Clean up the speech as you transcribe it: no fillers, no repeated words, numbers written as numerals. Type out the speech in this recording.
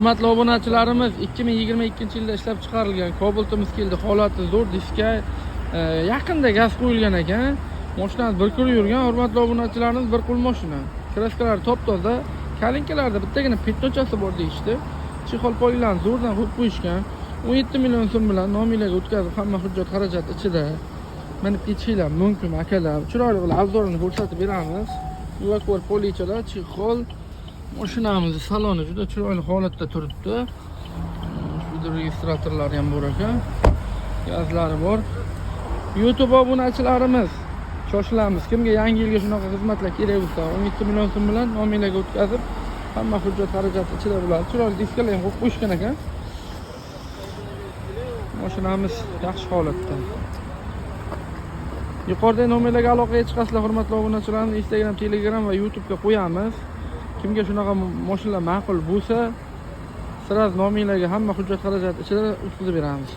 Hurmatli obunachilarimiz, 2022-yilda ishlab chiqarilgan Cobaltimiz keldi. Holati zo'r, diska, yaqinda gaz qo'yilgan ekan. Mashinani bir kun yurgan, hurmatli obunachilarimiz, bir qo'l mashina. Краска lari top-toza, коленка larda bittagina пятно chasi bor deyishdi. Чехол polilarni zo'rdan qo'yib qo'yishgan. 17 million so'm bilan nominglarga o'tkazib, hamma hujjat xarajat ichida minib ketishinglar mumkin, akalar. Chiroyli qilib обзор ini ko'rsatib beramiz. Yuvakor polichalar, чехол. Mashinamizni saloni juda chiroyli holatda turibdi. Shu registratorlari ham bor ekan. Gazlari bor. YouTube obunachilarimiz, shoshilamiz. Kimga yangi yilga shunaqa xizmatlar kerak bo'lsa, 17 million so'm bilan nominglarga o'tkazib, hamma hujjat xarajat ichida bo'ladi. Chiroyli diskalar ham qo'yib qo'yishgan ekan. Mashinamiz yaxshi holatda. Yuqoridagi nomerlarga aloqaga chiqasizlar, hurmatli obunachilarimiz, Instagram, Telegram va YouTube'ga qo'yamiz. Kimga shunaqa mashinalar ma'qul bo'lsa, сразу nominglarga hamma hujjat xarajat ichida o'tkazib beramiz.